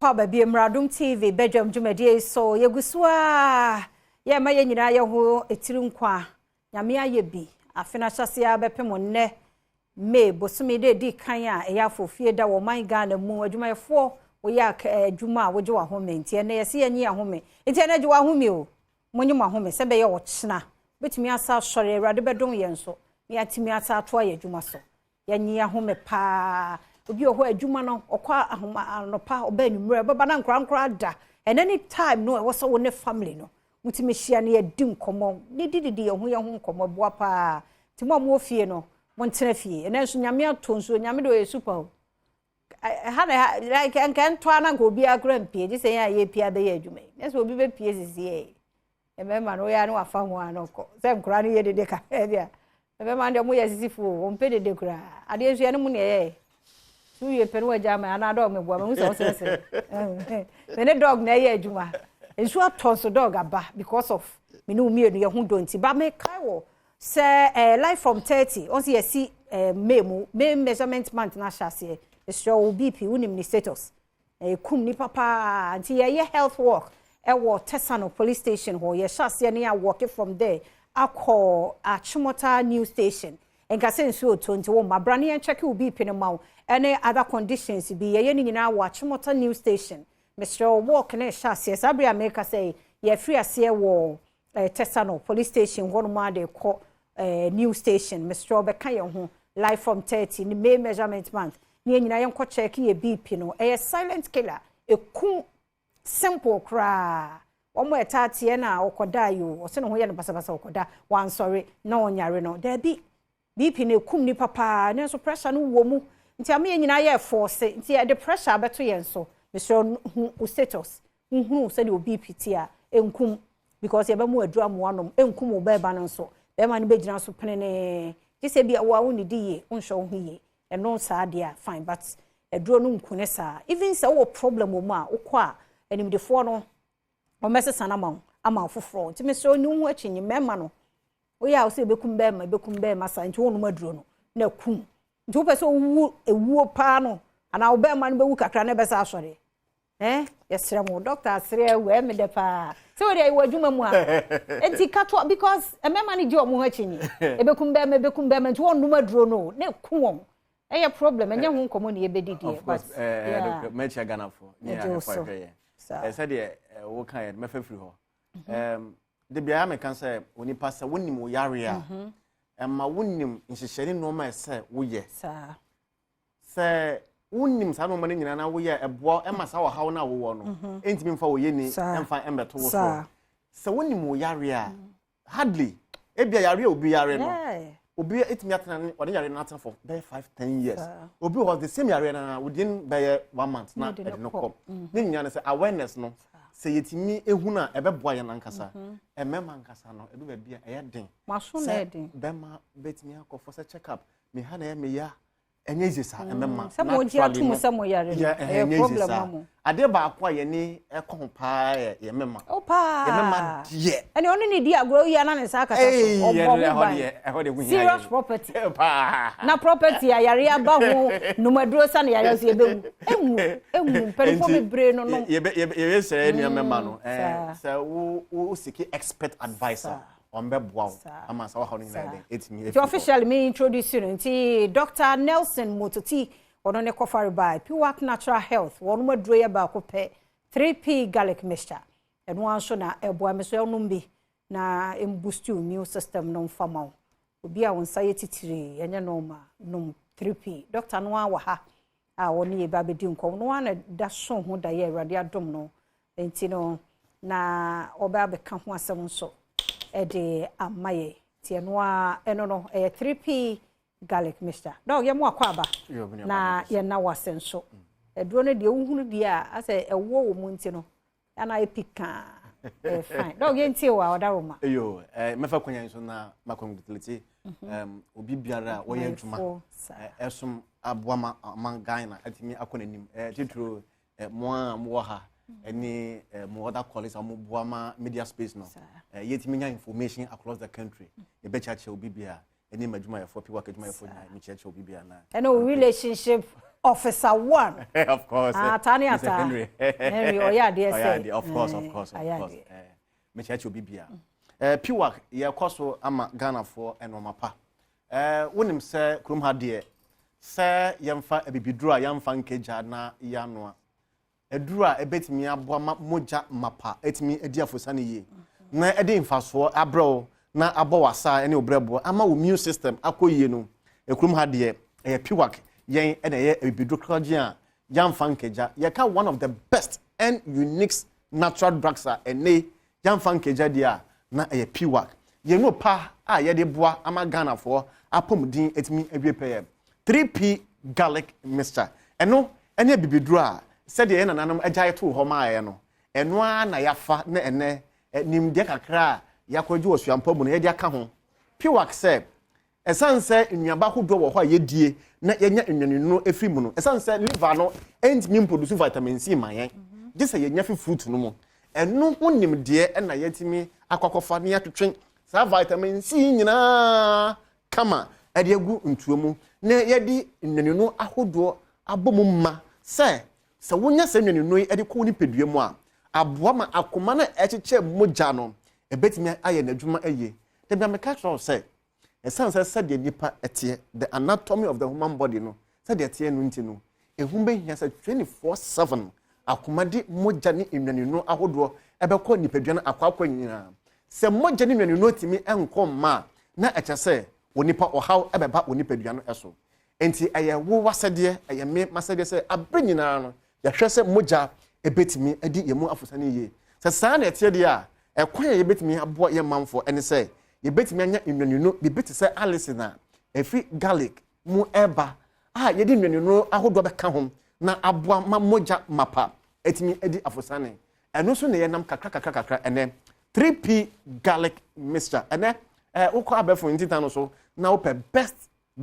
Akwaaba bi Mmaradom TV badwam dwumadie yi so. Yɛgu so a yɛma yɛn nyinaa yɛ ho etiri nkwa. Nyame ayɛ bi. Afe no ahyɛseɛ a bɛpem nnɛ May bosome de edi kan a ɛyɛ afofie da wɔ ɔman Ghana mu. Adwumayɛfoɔ wɔyɛ adwuma a wogye w'ahome, nti ɛnɛ yɛsi yɛnyi ahome, nti ɛnɛ gye w'ahome o. Monye mo ahome sɛ bɛyɛ ɔkyena bɛtumi asa asɔre. Awurade bɛdom yɛn so na yɛatumi asa atoa yɛ adwuma so. Yɛnyi ahome paa. Obi wɔ hɔ, adwuma no ɔkɔ ahoma anɔpa, ɔbɛ anwummerɛ, ɔbɛba na nkora nkora da. Ɛnɛ ne time no ɛwɔ sɛ wo ne family no mutumi hyia ne yɛdi nkɔmmɔ ne dididi yɛn ho nkɔmmɔ boa paa. Nti mo a mowɔ fie no, montena fie. Ɛnɛ nso Nyame ato nsuo. Nyame de ɔyɛ super o. Ɛha na ɛha like nka ntɔa na nka obiara kora mpie gye sɛ yɛn a yɛpie abɛyɛ adwuma yi. Nyɛ sɛ obi bɛpie sisi yɛ mmarima no, woyɛ ne wafa ho a na ɔkɔ sɛ nkora no yɛ dede kakra bi a, mmarima no deɛ moyɛ sisifoɔ, wɔmpɛ dede koraa. Adeɛ nso yɛne mu ne ɛyɛ so wie pɛ no wagya ama anaa dog meboa mahu sɛ wosɛsɛ me ne dog na ɛyɛ adwuma. Nsuo atɔ nso dog aba because of me ne wo mmienu yɛ ho dɔ. Nti ba mekae wɔ sɛ Life from 30 ɔn sɛ yɛsi May mu, May measurement month na ahyɛ aseɛ. Ɛsrɛ wo, BP wonim ne status, ɛkum nipa paa. Nti yɛyɛ health work ɛwɔ Tesano Police Station hɔ. Yɛhyɛ aseɛ ne yɛ walk from there akɔ Achimota New Station. Nka sɛ nsuo to nti wɔn mabra ne yɛn check wo BP no ma wo ɛne other conditions bi. Yɛyɛ ne nyinaa wɔ Achimota New Station. Mesrɛ wo, walk ne ɛhyɛ aseɛ saa bere a meka sɛ yɛfiri aseɛ wɔ Tesano Police Station hɔnom ade kɔ New Station. Mesrɛ wo, bɛka yɛn ho Live from 30 ne May measurement month ne yɛn nyinaa yɛnkɔ check yɛ BP no. Ɛyɛ silent killer, ekum simple koraa. Wɔn a ɛta ateɛ na ɔkɔda yi o, ɔsɛ ne ho yɛ no basabasa, ɔkɔda wansɔre na ɔnyare no. Daabi, BP no ekum nipa paa ne nso pressure no wɔ mu, nti ama yɛn nyinaa yɛ force, nti yɛde pressure abɛto yɛn so. Mesrɛ, hu wo status, nhunu sɛdeɛ o BP ti a enkum, because yɛbɛmu aduru amoa nom enkum wo bɛɛba no nso, bɛrima no bɛgyina so penene gye sɛ bi wo a wonnidi yie, wonhwɛ wo ho yie. Ɛno saa deɛ a, fine, but aduro no nku ne saa. Even sɛ wowɔ problem wɔ mu a, wokɔ a animdefoɔ no wɔmɛsesa no ama wo, ama wo foforɔ. Nti mesrɛ, ne wo ho akyi nyi mmarima no woyɛ a, wo sɛ ɛbɛkum bɛrima, ɛbɛkum bɛrima saa. Nti wonom aduro no na kum. Nti wopɛ sɛ wowu ewuo paa no anaa wo bɛrima no bɛwu kakra na ɛbɛsa asɔre. Yɛsrɛ mo, doctor asere awu ɛmi dɛ paa sɛ wɔde ɛwɔ adwuma mu a nti katoa, because mmarima no gye wɔn ho akyi nyi ɛbɛkum bɛrima, ɛbɛkum bɛrima, nti wɔn nom aduro no na eku wɔn. Ɛyɛ problem. Ɛnyɛ ho nkɔmɔ na yɛbɛdi deɛ, but yeah, mɛkyia Ghanafoɔ ne ahwɛfoɔ ahwɛ yɛn. Sɛdeɛ woka yɛ, mɛfɛ firi hɔ de biara meka sɛ onipa sɛ wonim wo yare a, ɛma wonim nhyehyɛ ne nneɛma ɛsɛ woyɛ. Sɛ wonim saa nneɛma no nyinaa na woyɛ, ɛboa ɛma saa ɔhaw no a wowɔ no ɛntumi mfa wo yɛni ɛmfa ɛmbɛto wo so. Sɛ wonim wo yare a, hardly ebia yare a obi yare no, obi etumi atena ne ɔde yare no atena for bɛyɛ 5, 10 years. Obi wɔ hɔ, the same yare no within bɛyɛ one month na ɛde no kɔ. Ne nyinaa no sɛ awareness no, sɛ yɛtumi ehu no a, ɛbɛboa yɛn ankasa. Ɛmɛɛma ankasa no, ɛdu baabi a ɛyɛ den sɛ bɛrima bɛtumi akɔ for sɛ check up, me ha na ɛyɛ me ya. Ɛnyɛ easy saa. Ɛmɛma sɛ mo gye atum sɛ mo yare no, ɛyɛ problem ma mo. Adeɛ baako a yɛne ɛkɔ ho paa yɛ yɛ mɛma. O paa. Yɛ mɛma deɛ. Ɛni ɔno ne di agorɔ yi ana ne nsa akata so, ɔbɔ ho ban, serious property paa. Na property a yare aba ho numaduro sa na yare so yɛbɛwu emu mpanyinfoɔ bebree no nom. Yɛbɛ yɛbɛ srɛ nua mɛma no sɛ wo seek expert adviser, wɔn bɛ boa wo ama sa wɔhaw no nyinaa dɛ etimi. Nti officially me introduce no, nti Dr Nelson Mototi, ɔno ne kɔfare by Piwak Natural Health. Wɔn mo aduro yɛ baako pɛ, 3P Garlic Mixture. Ɛno ara nso na ɛboa me so. Ɛnom bi na mboost immune system no mfa ma wo. Obi a wɔn nsa yɛ titiri, ɛnyɛ normal, nom 3P. Doctor no ara wɔ ha a wɔne yɛ ba abɛdi nkɔm no ara na da so ho da yɛ. Awurade adom no nti no na ɔbɛ abɛka ho asɛm nso ɛde ama yɛ. Nti ɛno a ɛno no ɛyɛ 3P Garlic Mixture. Dɔw yɛ mo akɔ aba na yɛna wɔ nso. Aduro no deɛ, wohunu deɛ a asɛ ɛwɔ wɔ mu nti no ana ayɛ pikaa, ɛyɛ fine. Dɔw yɛntie wɔ a ɔda roma. Eyo, mɛfa kwan so na ma congratulate obi biara a wɔyɛ adwuma ɛsom aboa ma aman Ghana atumi akɔ n'anim, titiro mo a mowɔ ha ɛne mo other colleagues a wɔboa ma media space no yɛtumi nya information across the country. Yɛbɛkyerɛkyerɛ obi bia ɛne m'adwumayɛfoɔ, piwak adwumayɛfoɔ nyinaa, mekyerɛkyerɛ obi bia na Ɛne wo relationship. Officer One. Of course. Ah, taa ne Mr. ata. Henry. Henry, ɔyɛ adeɛ Ɔyɛ sɛ. adeɛ, of course, of course, of Ɔyɛ course. adeɛ. Mekyerɛkyerɛ obi bia. Piwak, yɛkɔ so ama Ghanafoɔ ɛnɔɔma pa. Wonim sɛ kurom ha deɛ, sɛ yɛmfa abibiduro a yɛmfa nkagya na yɛanoa aduro a ɛbɛtumi aboa ma mogya mapa ɛtumi adi afosa no yie na ɛde mfasoɔ abrɛ wo na abɔ w'asa ne wo brɛboɔ ama wo immune system akɔ yie no, ekurom ha deɛ, ɛyɛ Piwak yɛn ɛna ɛyɛ abibiduro korɔgye a yɛmfa nkagya. Yɛka one of the best and unique natural drugs a ɛnɛ yɛmfa nkagya deɛ a, na ɛyɛ Piwak. Yɛn no pa a yɛde boa ama Ghanafoɔ apɔmuden atumi awie pɛyɛ, 3P Garlic Mixture, ɛno ɛne abibiduro a sɛdeɛ yɛn nananom agyae too hɔ maayɛ no, ɛno ara na yɛafa na ɛnɛ nimdeɛ kakra a yɛakɔgye wɔ suampa mu no, yɛde aka ho. Piwak sɛ ɛsiane sɛ nnuaba ahodoɔ wɔ hɔ a yɛdie na yɛnya nnuanenuro efiri mu no, ɛsiane sɛ liver no ɛntumi mproduce vitamin C ma yɛn gye sɛ yɛnya fi fruit no mu, ɛno ho nimdeɛ ɛna yɛtumi akɔakɔfa na yɛatwetwe saa vitamin C nyinaa kama ɛde agu ntuo mu na yɛde nnuaneno ahodoɔ abɔ mu ma sɛ wonya saa nnuaneno yi ɛde kɔ wo nipadua mu a, aboa ma akoma no a ɛkyekyɛ mogya no ɛbɛtumi ayɛ n'adwuma ayie. Dabi a meka kyerɛ wo sɛ ɛsiane sɛ sɛdeɛ nipa ɛteɛ, the anatomy of the human body no, sɛdeɛ ɛteɛ no nti no, ehu bɛhia sɛ 24/7 akoma de mogya ne nnuaneno ahodoɔ ɛbɛkɔ nipadua no akɔ nyinaa. Sɛ mogya ne nnuaneno tumi nkɔ mma a, na ɛkyɛ sɛ onipa ɔhaw ɛbɛba wɔ nipadua no ɛso. Nti ɛyɛ wo wasɛdeɛ, ɛyɛ me masɛdeɛ sɛ abere nyinaa no yɛhwɛ sɛ mogya ɛbɛtumi adi yɛn mu afosa no yie. Sɛ saa na ɛteɛ deɛ a, ɛkwan a yɛbɛtumi aboa yɛn manfoɔ ɛne sɛ yɛbɛtumi anya nnuaneno biribi te sɛ allicin a ɛfiri garlic mu ɛba a yɛde nnuaneno ahodoɔ bɛka ho na aboa ma mogya mapa ɛtumi adi afosane. Ɛno nso na yɛnam kakra kakra kakra. Ɛnɛ 3P Garlic Mixture, ɛnɛ wokɔ abɛɛfo ntintan no so na wopɛ best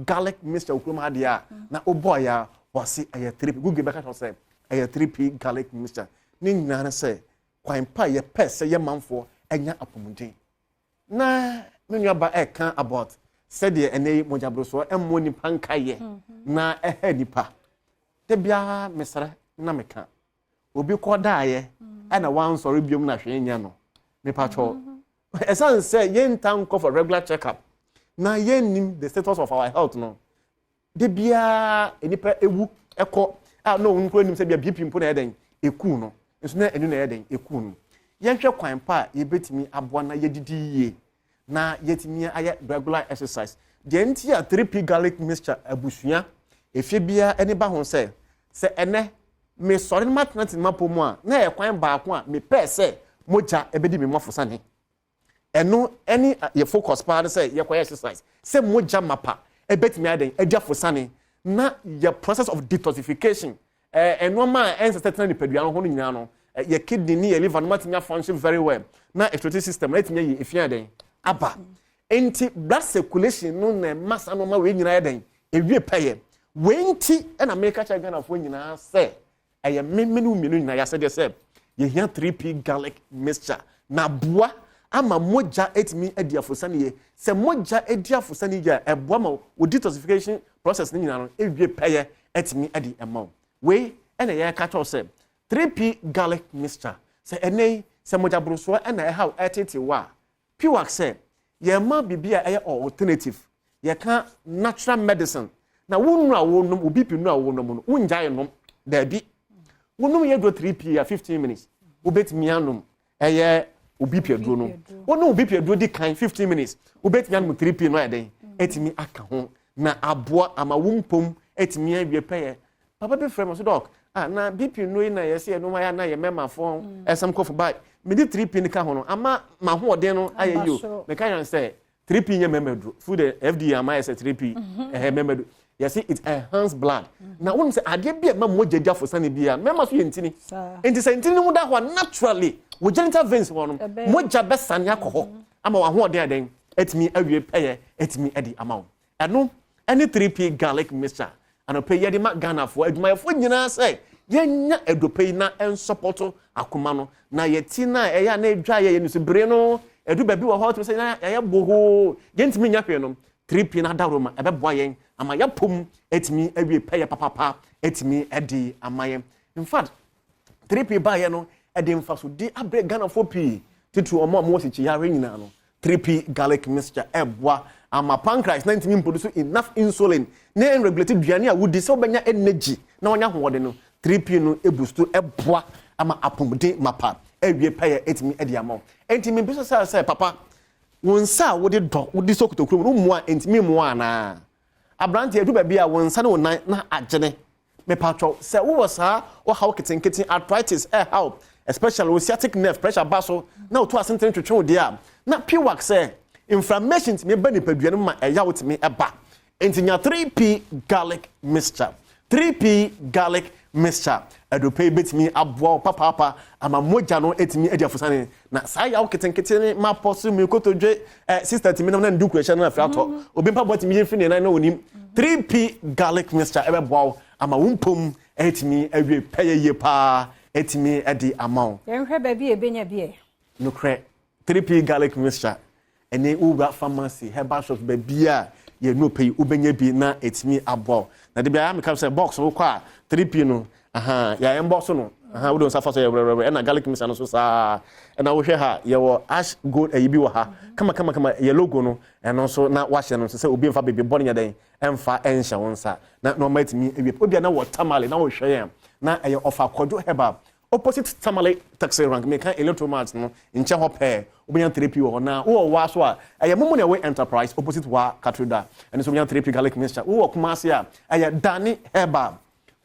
garlic mixture wɔ kurom ha deɛ a, na wobɔɔ yɛ a, wɔse ɛyɛ 3P. Google bɛka kyerɛ sɛ ɛyɛ 3P Garlic Mixture. Ne nyinaa ne sɛ kwan pa a yɛpɛ sɛ yɛ manfoɔ ɛnya apɔmuden. Na me nuaba ɛka about sɛdeɛ ɛnɛ yi mogyaborosoɔ ɛmmɔ nipa nkayɛ na ɛha nipa. Da biara mesrɛ na meka, obi kɔ daeɛ ɛna wansɔre biom na hwee nyɛ no, mepatwɔ, ɛsiane sɛ yɛnta nkɔ for regular check up na yɛnnim the status of our health no, de biara nipa ewu ɛkɔ a na òun nkuro nim sɛ bia BP mpo na ɛyɛ dɛn eku no nso, na ɛnu na ɛyɛ dɛn eku no. Yɛnhwɛ kwan pa a yɛbɛtumi aboa na yɛdidi yie na yɛtumi ayɛ regular exercise. Deɛ nti a 3P Garlic Mixture abusua efie biara ɛne ba ho sɛ ɛnɛ mesɔre no matenatena mapɔ mu a, na ɛyɛ kwan baako a mepɛɛ sɛ mogya ɛbɛdi me mu afosane. Ɛno ɛne yɛ focus paa no sɛ yɛkɔyɛ exercise sɛ mogya mapa ɛbɛtumi ayɛ dɛn adi afosane na yɛ process of detoxification, ɛnneɛma a ɛnsɛ sɛ tena nipadua no ho no nyinaa no, yɛ kidney ne yɛ liver no matumi afunction very well na excretory system na ɛtumi ayi efi ayɛ dɛn aba. Nti blood circulation no na ɛma saa nneɛma wei nyinaa yɛ dɛn ewie pɛyɛ. Wei nti ɛna meka kyerɛ Ghanafoɔ nyinaa sɛ ɛyɛ mmemme ne mmienu nyinaa yɛasɛdeɛ sɛ yɛhia 3P Garlic Mixture na boa ama mogya etumi adi afosane yie. Sɛ mogya edi afosane yie a, ɛboa ma o detoxification process ne nyinaa no ewie pɛyɛ, ɛtumi ɛde ɛma wo. Wei ɛna yɛka kyerɛw sɛ 3P Garlic Mixture, sɛ ɛnɛ yi sɛ mogya borosoɔ ɛna ɛhaw ɛtete wɔ a, Piwak sɛ yɛma biribi a ɛyɛ alternative, yɛka natural medicine. Na wo nnu a wonom, wo BP nu a wonom no, wongyae nom daabi. Wonom yɛ duro 3P a, 15 minutes wobɛtumi anom ɛyɛ wo BP aduro no. Wonom wo BP aduro di kan, 15 minutes wobɛtumi anom 3P no ayɛ dɛn ɛtumi aka ho na aboa ama wo mpom ɛtumi awie pɛyɛ. Papa bi frɛ me so, "Doc, ah, na BP no yi na yɛsɛ yɛnom ayɛ na yɛ mɛmafoɔ ɛsɛm kɔfo ba mede 3P no ka ho no ama m'ahoɔden no ayɛ yi o." Meka yɛn sɛ 3P nyɛ mɛmɛ duro. Food FDA ama yɛ sɛ 3P ɛhɛ mɛmɛ duro. Yɛsɛ it enhance blood na wɔn sɛ adeɛ bi a ɛma mogya di afosane bi a mɛma so yɛ ntini. Nti sɛ ntini no mu da hɔ a, naturally wɔ genital veins hɔ no, mogya bɛsane akɔ hɔ ama wɔn ahoɔden adan atumi awie pɛyɛ, atumi adi ama wo. Ɛno ɛne 3P Garlic Mixture anɔpɛ yi yɛde ma Ghanafoɔ adwumayɛfoɔ nyinaa sɛ yɛnya aduropa yi na ɛnsɔpɔto akoma no na yɛti na ɛyɛ a na edwa yɛ yɛ nusubere no ɛdu baabi wɔ hɔ tumi sɛ na yɛayɛ bohoo, yɛntumi nya hwee no. 3P no adaworo ma ɛbɛboa yɛn ama yɛpom atumi awie pɛyɛ papapa atumi de ama yɛn. In fact, 3P baayɛ no, ɛde mfasodi abrɛ Ghanafoɔ pii, titiri wɔn a wɔwɔ sikyiyare nyinaa no. 3P garlic mixture ɛboa ama pancreas na ntumi mproduce enough insulin na ɛnregulate duane a wodi sɛ wobɛnya energy na wɔnya ahoɔden no. 3P no eboost, ɛboa ama apɔmuden mapa awie pɛyɛ ɛtumi ɛde ama wo. Ɛnti mi bisa sɛ papa, wɔn nsa a wode dɔ wode sɔ kotokuro mu no mmoa ntumi mmoa anaa? Aberanteɛ, edu baabi a wɔn nsa ne wɔn nan na agyene. Mepatwɔ sɛ wowɔ saa ɔhaw ketenkete, arthritis ɛhaw, especially wo sciatic nerve pressure ba so na wotu asentene twetwe wo deɛ a, na piwak sɛ inflammation tumi ba nipadua no ma ɛyaw tumi ɛba. Nti nya 3P garlic mixture. 3P garlic mixture adupe yi bɛtumi aboa wo papaapa ama mogya no etumi adi afosane na saa yaw ketenkete ne ma pɔ so mi kotodwe sister tumi nam na ndu kurahyɛ no afiri atɔ obi mpa bɔ tumi yɛ firi ne nan na onim. 3P garlic mixture ɛbɛboa wo ama wo mpom ɛtumi awie pɛyɛ yie paa ɛtumi ɛde ama wo. Yɛnhwɛ baabi a ebenya bi ɛ. Nokorɛ, 3P garlic mixture ɛne wowura pharmacy, herbal shops, baabi a yɛnu pɛ yi, wobɛnya bi na ɛtumi aboa wo. Na de biara meka sɛ box wokɔ a, 3P no aha yɛayɛ mbɔ so no aha, wode nsa fa so yɛ wrɛwrɛwrɛ, ɛna garlic mixture no so saa. Ɛna wohwɛ ha, yɛwɔ ash gold ɛyi bi wɔ ha kama kama kama, yɛ logo no ɛno nso na wahyɛ no nso sɛ obi mfa bebi bɔ ne yɛ dɛn ɛmfa ɛnhyɛ wo nsa na nneɛma atumi awie. Obi a na wɔ Tamale na wɔhwɛ yɛn na ɛyɛ Ɔfa Kɔdwo Herbal, opposite Tamale taxi rank, meka Electromart no nkyɛn hɔ pɛɛ, wobɛnya 3P wɔ hɔ. Na wowɔ Wa so a, ɛyɛ Momo na ɛwɔ Enterprise, opposite Wa Cathedral, ɛno nso wobɛnya 3P garlic mixture. Wowɔ Kumase a, ɛyɛ Dani Herbal,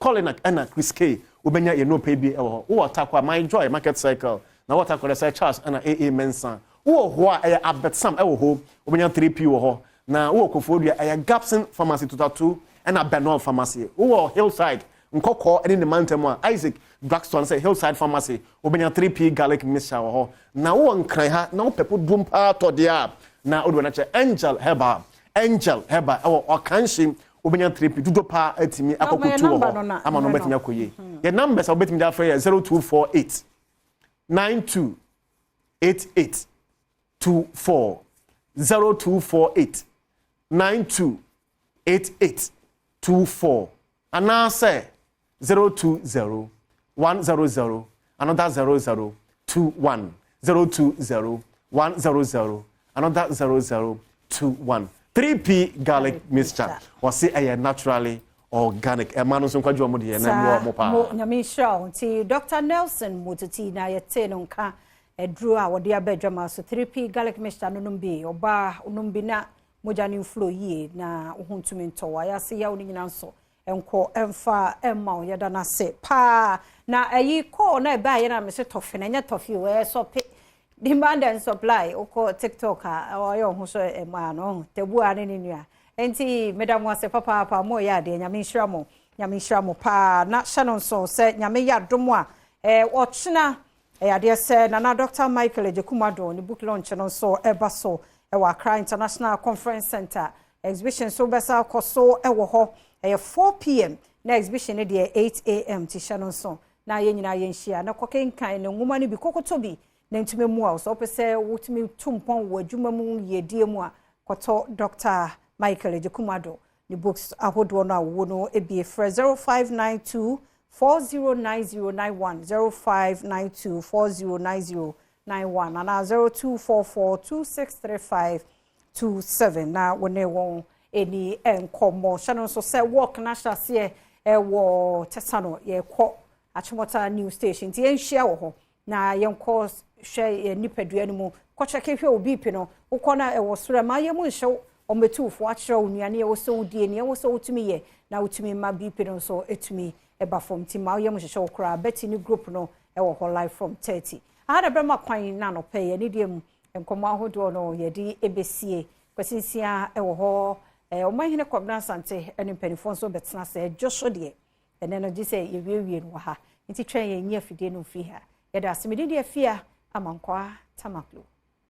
Colinac ɛna Chris K, wobɛnya yɛn nɔpɛ bi ɛwɔ hɔ. Wowɔ Takwa, My Joy Market Circle, na wowɔ Takwa sɛ Charles ɛna AA Mensa. Wowɔ hɔ a, ɛyɛ Abetsam ɛwɔ hɔ, wobɛnya 3P wɔ hɔ. Na wowɔ Koforidua, ɛyɛ Gapson Pharmacy, Totatu ɛna Benoit Pharmacy. Wowɔ Hillside Nkɔkɔɔ ɛne ne mantam a, Isaac Drugstore sɛ Hillside Pharmacy, wobɛnya 3P garlic mixture wɔ hɔ. Na wowɔ Nkran ha na wopɛ dum paa tɔ deɛ a, na wode wɔn akyɛ Angel Herbal. Angel Herbal ɛwɔ Ɔkanhye, wobɛnya 3P dodo paa atumi akɔkɔtu wɔ hɔ ama no wobɛtumi akɔ yie. Yɛ numbers a wobɛtumi de afrɛ yɛ 0248 92 88 24, 0248 92 88 24, anaasɛ 020 100 another 00 21, 020 100 another 00 21. 3P garlic mixture, wɔsi ɛyɛ naturally organic. Ɛma no nso nkwagye wɔn deɛ na ɛmoa wɔn paa. Mo Nyame nhyira wo. Nti Dr Nelson Mototi na yɛte no nka. Aduro a wɔde aba adwama so, 3P garlic mixture no, nom bi. Ɔbaa, nom bi na mogya no mflow yie na wo ho ntumi ntɔ wɔ ayɛ yaw no nyinaa nso nkɔ ɛmfa ɛma wo. Yɛda no ase paa. Na ɛyi kɔɔ na ɛbaa yɛ na mese tɔfe na ɛnyɛ tɔfe o, ɛyɛ sɔpe demand and supply. Wokɔ TikTok a, ɔyɛ ɔho so ɛmaa no tabua ne ne nua. Nti meda mo ase papaapa, mo yɛ adeɛ. Nyame nhyira mo, Nyame nhyira mo paa. Na hyɛ no nso sɛ Nyame yɛ adom a, ɔkyena ɛyɛ adeɛ sɛ Nana Dr Michael Agyekum Addo ne book launch no nso ɛba so ɛwɔ Accra International Conference Center. Exhibition nso bɛsa akɔ so ɛwɔ hɔ. Ɛyɛ 4 p.m. na exhibition no deɛ 8 a.m. Ti hyɛ no nso na yɛn nyinaa yɛnhyia na kɔkenkan ne nwoma no bi, kɔkɔtɔ bi na ntumi mu a sɛ wopɛ sɛ wotumi tu mpɔn wɔ adwuma mu yiedie mu a, kɔtɔ Dr Michael Agyekum Addo ne books ahodoɔ no a wɔwɔ no ebie. Frɛ 0592 409091, 0592 409091 anaa 0244 263527 na wɔne wɔn ani nkɔmmɔ. Hyɛ no nso sɛ walk na hyɛ aseɛ ɛwɔ Tɛsa no, yɛkɔ Achimota New Station, nti yɛnhyia wɔ hɔ na yɛnkɔ hwɛ yɛn nipadua no mu, kɔkyɛke hwɛ wo BP no. Wokɔ na ɛwɔ soro ma yɛ mu nhyɛw, ɔmmɛtufoɔ akyerɛ wo nnuane ɛwɔ sɛ wodie, nea ɛwɔ sɛ wotumi yɛ na wotumi ma BP no nso ɛtumi ɛba fam. Nti ma woyɛ mu hyehyɛ wo koraa. Bɛti ne group no ɛwɔ hɔ live from 30 aha na bɛma kwan na anɔpɛ yɛ ne deɛ mu nkɔmmɔ ahodoɔ no yɛde ɛbɛsie. Kwasinsia ɛwɔ hɔ, ɔmanhene Kɔbena Asante ne mpanimfoɔ nso bɛtena sɛ ɛdwo so deɛ ɛnɛ no gye sɛ yɛwiewie no wɔ ha. Nti twɛn yɛn nyi afidie no mfiri ha. Yɛda asemede deɛ fia Amankwaa Tamaklo.